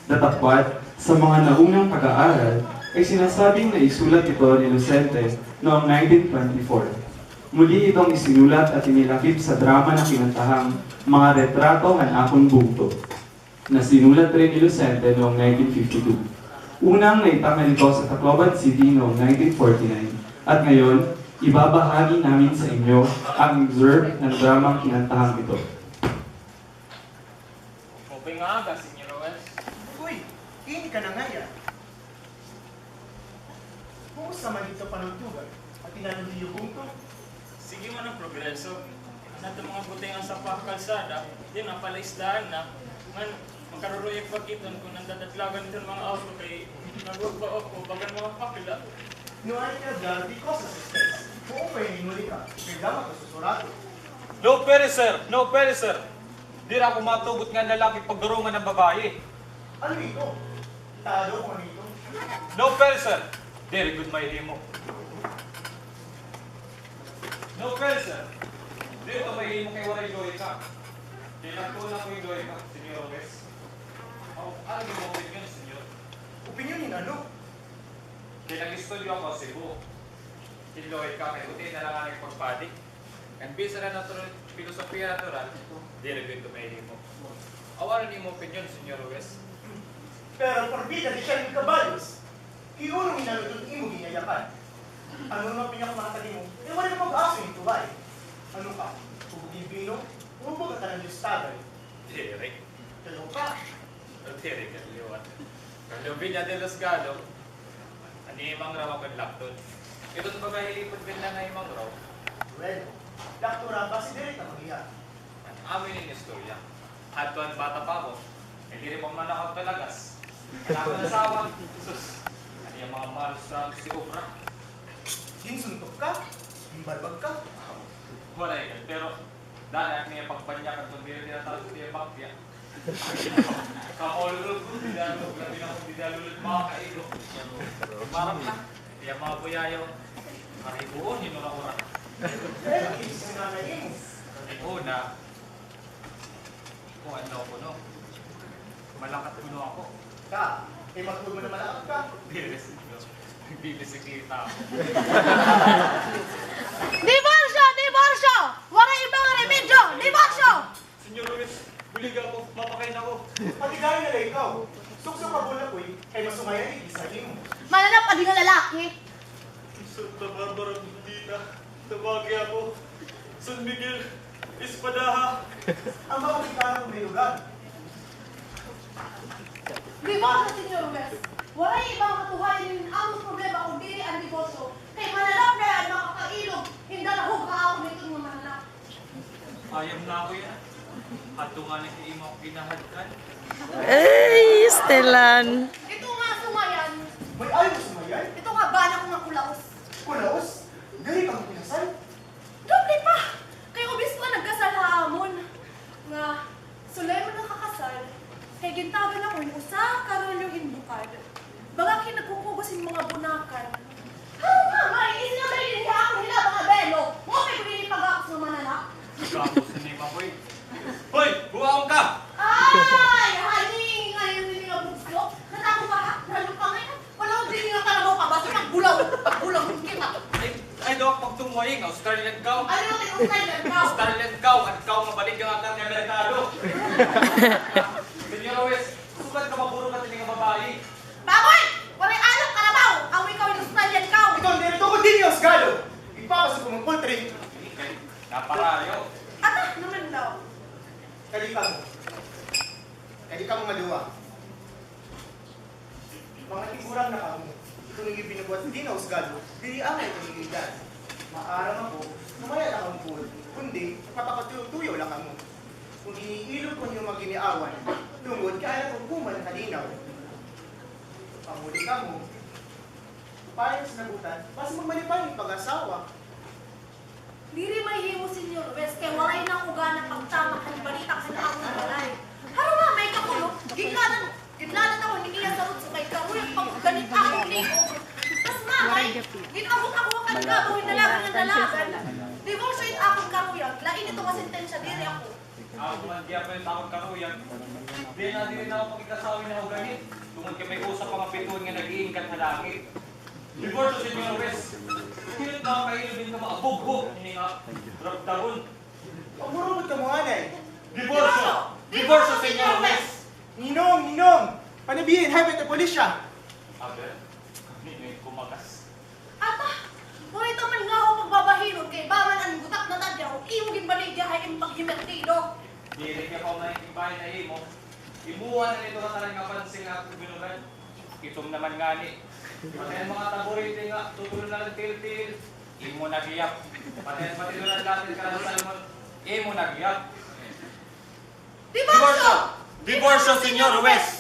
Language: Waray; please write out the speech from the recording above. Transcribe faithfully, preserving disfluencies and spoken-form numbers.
Datapwat, sa mga naunang pag-aaral, ay sinasabing naisulat ito ni Lucente noong nineteen twenty-four. Muli itong isinulat at inilakip sa drama na kinantahang Mga Retrato han Akon Bugto, na sinulat rin ni Lucente noong nineteen fifty-two. Unang naitakal ito sa Tacloban City noong nineteen forty-nine, at ngayon, ibabahagi namin sa inyo ang excerpt ng dramang kinantahang ito. Maupay nga aga, Senyor Ruiz. Uy, ini ka na ngaya. Kumusta man didto ha panugtugan? At tinanong niyo bugto? Sige man an progreso. An aton mga butingan sa pa kalsada, diri na pala istahan na. Ngan, makaruruyag pa kita kon nandadadlagan iton mga awto kay nagugba ako, bagan mga pakla. No hay nada, di cosas, Estes. Maupay nga inuli ka, kay damo ka susuraton. No pwede, sir! No pwede, sir! Diri ako matugot nga an lalaki pagdurungan an babaye. Ano ito? Tado ko nito. No pwede, sir! Diri gud mahihimo. No pwede, sir! Diri ito mahihimo kay waray lohika. Kay nagtuon ako hin lohika, Senyor Ruiz. Aw, ano an imo opinyon, senyor? Opinyon hin ano? Kay nag-estudyo ako ha Cebu. Hin lohika kay buti na la ngani pagpadi. Ngan bisan an natural, pilosopiya natural, diri gud ito mahihimo. Aw, ano an imo opinyon, Senyor Ruiz? Pero por vida de Shannon Caballos, kay ano man an imo ginyayakan? Ano nga pinakamahatag nimo? Kay waray ka pag-aso hin tubaye. Ano ka? Hubog hin bino? Hubog ka ng Diyos tagay? Diri. Kaloka. Diri ka liwat. Kalubin niya de los galo. An iya mangraw ako lakton. Iton baga hilipod gud na nga iya mangraw. Bueno, lakto ra basi diri ta mag-iya. An amo ini nga istorya. Hadto an bata pa ako, kay diri pa man ako talagas. An akon asawa, sus, an iya mga malos-ralos nga obra. Ginsuntok ka? Ginbalbag ka? Waray gad, pero dali an iya pagbanyakan kon diri tinatawag sa iya bakya. Kaulog, didalulog, labi na kon didalulog, mga kaigo. Marap na. Iya mga buyayo, karibuon, hinura-hura. Pero, isa na na imo. Una, kuan daw kuno. Malakat kuno ako. Ka, kay matuod man na malakat ka. Diri, senyor. Nagbibisikleta ako. Diborsyo! Diborsyo! Waray iba nga remedyo! Diborsyo! Senyor Ruiz, bulig ako, mapakain ako. Pati gani na la ikaw. Suksok ka, bulakoy, kay masungayan ini sa imo. Mananap, adi nga lalaki. Santa Barbara Bendita, tawagi ako. San Miguel, Espadaha. Ang mga Amerikano may lugar. Diborsyo, Senyor Ruiz. Waray iba nga katuhayan hin amon problema kon diri an diborsyo. Kay mananap na la an makakailog hin darahog ha akon hiton nga mananap. Ayam na ako yana. Adto ngani kay imo ako ginahadkan. Ay, Estelan. Ito nga sungayan. May ayaw sungayan? Ito nga bana ko nga kulaos. Kulaos? Diri kamo kinasal? Doble pa! Kay ubos ko an nagkasal ha amon. Nga, sulay man nga kakasal. Kay gintagan ako hin usa ka rolyo hin bukad. Baga kay nagkukugos hin mga bunakan. Hala, Mama, isinabay dinhi ha akon hin mga belo. Maupay gud ini pag-akos nga mananap. Pag-akos ini, Makoy. Hoy, buwaon ka! Ay, haling, ngayon ini nga bugso. Natako ba ha? Nalupangay ka. Wala ko dinhi nga kalabaw ka, basta pagbulaw. Pagbulaw, kita. Ay, ay, daw pagtungway nga Australian cow. Ano yung Australian cow? Australian cow, an cow nga balik nga karne merkado. Senyor Ruiz, sugad ka maburo ka dinhi nga babaye. Baboy! Waray alok, kalabaw! Awi ka, Australian cow! Ikaw, diri tungod dinhi, Osgalo! Ipapasok ko mong poultry. Naparayo. Ata, naman daw. Kadi kamo. Kadi kamo maduwa. Mga tigulang na kamo. Ito nga ginbubuhat dinhi, Osgalo, diri angay ito nga edad. Maaram ako, sumaya na kamo, kundi, papakatuyo-tuyo la kamo. Kon ginilog ko an iyo mga giniawan, tungod kay ayaw ko human kalinaw. Pamuli kamo, pareho sa nabutan, basi magmalipay an pag-asawa. Diri mahihimo, Senyor Ruiz, kay waray na ako gana pagtamak han balita han amon balay. Haro nga, may kakulop, ginladan, ginladan ako ni iya sa rutso kay karuyag pa gud ganit akon liog. Tas mamay, gin-abot ako kan kabaw hin dalagan nga dalagan. Diborsyo it akon karuyag, lain ito nga sentensya, diri ako. Ako man gihapon it akon karuyag. Diri na, diri na ako pakig-asawa ni Hugani. Tungod kay may usa pa nga bituon nga nag-iingkat ha langit. Diborsyo, Señor Huwes. Diri na kayo din ka maabugho ini nga rabdabon. Pagmurumot kamo anay. Diborsyo! Diborsyo, Señor Huwes! Ninong, Ninong! Panabihin, hay, may pulisya! Aber, Ninong, kumakas. Ata, waray ta man ngahaw pagbabahinon kay baka man an gutak natadyaw, imo ginbaligya ha imo paghimertido. Diri ka pa man ibahin ha imo. Imuha na nito nga tanan nga pansil nga gobernador. Itom naman ngani. Pati an mga taburete nga tutulo na lang tiltil, imo na gihap. Pati an batido nga latin kanan salmon, imo na gihap. Diborsyo! Diborsyo, Señor Huwes!